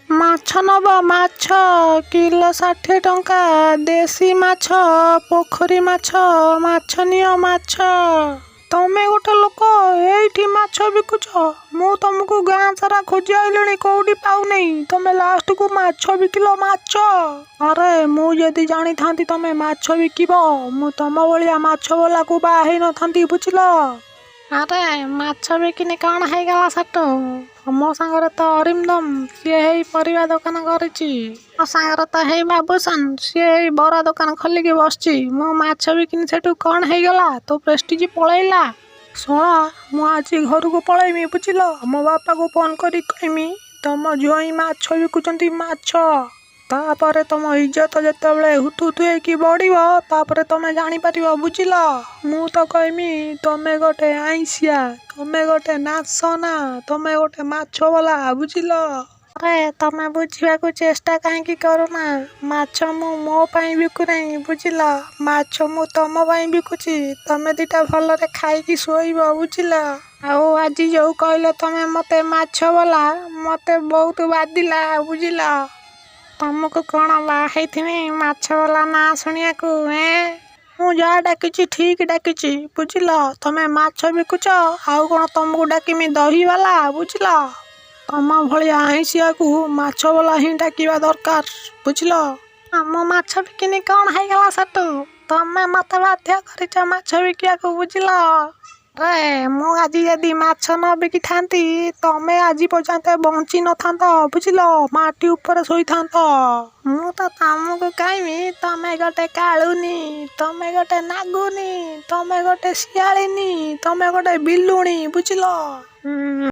ମାଛ ନବ ମାଛ କିଲୋ 60 ଟଙ୍କା। ଦେଶୀ ମାଛ, ପୋଖରୀ ମାଛ, ମାଛ ନିଅ ମାଛ। ତମେ ଗୋଟେ ଲୋକ ଏଇଠି ମାଛ ବିକୁଛ। ମୁଁ ତମକୁ ଗାଁ ସାରା ଖୋଜି ଆଇଲିଣି, କୋଉଠି ପାଉନେଇ। ତମେ ଲାଷ୍ଟକୁ ମାଛ ବିକିଲ ମାଛ। ଆରେ, ମୁଁ ଯଦି ଜାଣିଥାନ୍ତି ତମେ ମାଛ ବିକିବ, ମୁଁ ତମ ଭଳିଆ ମାଛ ବାଲାକୁ ବାହା ହେଇନଥାନ୍ତି, ବୁଝିଲ? ଆରେ, ମାଛ ବିକିନି କ'ଣ ହେଇଗଲା ସେଠୁ? ମୋ ସାଙ୍ଗରେ ତ ଅରିନ୍ଦମ, ସିଏ ହେଇ ପରିବା ଦୋକାନ କରିଛି। ମୋ ସାଙ୍ଗରେ ତ ହେଇ ବାବୁସାନ, ସିଏ ହେଇ ବରା ଦୋକାନ ଖୋଲିକି ବସିଛି। ମୁଁ ମାଛ ବିକିନି, ସେଠୁ କ'ଣ ହେଇଗଲା? ତୋ ପ୍ରେଷ୍ଟିଜ ପଳେଇଲା। ଶଳା, ମୁଁ ଆଜି ଘରକୁ ପଳେଇମି, ବୁଝିଲ? ମୋ ବାପାକୁ ଫୋନ କରି କହିମି ତମ ଜ୍ୱାଇଁ ମାଛ ବିକୁଛନ୍ତି ମାଛ। ତାପରେ ତମ ଇଜ୍ଜତ ଯେତେବେଳେ ହୁତୁ ହୁତୁ ହେଇକି ବଢ଼ିବ, ତାପରେ ତମେ ଜାଣିପାରିବ, ବୁଝିଲ? ମୁଁ ତ କହିମି ତମେ ଗୋଟେ ଆଇଁଷିଆ, ତମେ ଗୋଟେ ନାସନା, ତମେ ଗୋଟେ ମାଛ ବାଲା, ବୁଝିଲ? ଆରେ, ତମେ ବୁଝିବାକୁ ଚେଷ୍ଟା କାହିଁକି କରୁନା? ମାଛ ମୁଁ ମୋ ପାଇଁ ବିକୁନାହିଁ, ବୁଝିଲ? ମାଛ ମୁଁ ତମ ପାଇଁ ବିକୁଛି। ତମେ ଦିଟା ଭଲରେ ଖାଇକି ଶୋଇବ, ବୁଝିଲ? ଆଉ ଆଜି ଯୋଉ କହିଲ ତମେ ମତେ ମାଛ ବାଲା, ମତେ ବହୁତ ବାଧିଲା, ବୁଝିଲ? ତମକୁ କ'ଣ ବାହା ହେଇଥିନି ମାଛ ବାଲା ନାଁ ଶୁଣିବାକୁ? ଏଁ, ମୁଁ ଯାହା ଡାକିଛି ଠିକ ଡାକିଛି, ବୁଝିଲ? ତମେ ମାଛ ବିକୁଛ, ଆଉ କ'ଣ ତମକୁ ଡାକିମି ଦହିବାଲା, ବୁଝିଲ? ତମ ଭଳିଆ ଆଇଁଷିଆକୁ ମାଛ ବାଲା ହିଁ ଡାକିବା ଦରକାର, ବୁଝିଲ? ଆମ ମାଛ ବିକିନି କ'ଣ ହେଇଗଲା ସେଠୁ? ତମେ ମତେ ବାଧ୍ୟ କରିଛ ମାଛ ବିକିବାକୁ, ବୁଝିଲ? ଆରେ, ମୁଁ ଆଜି ଯଦି ମାଛ ନ ବିକିଥାନ୍ତି, ତମେ ଆଜି ପର୍ଯ୍ୟନ୍ତ ବଞ୍ଚି ନଥାନ୍ତ, ବୁଝିଲ? ମାଟି ଉପରେ ଶୋଇଥାନ୍ତ। ମୁଁ ତ ତମକୁ କହିମି ତମେ ଗୋଟେ କାଳୁନି, ତମେ ଗୋଟେ ନାଗୁନି, ତମେ ଗୋଟେ ଶିଆଳିନି, ତମେ ଗୋଟେ ବିଲୁଣି, ବୁଝିଲ?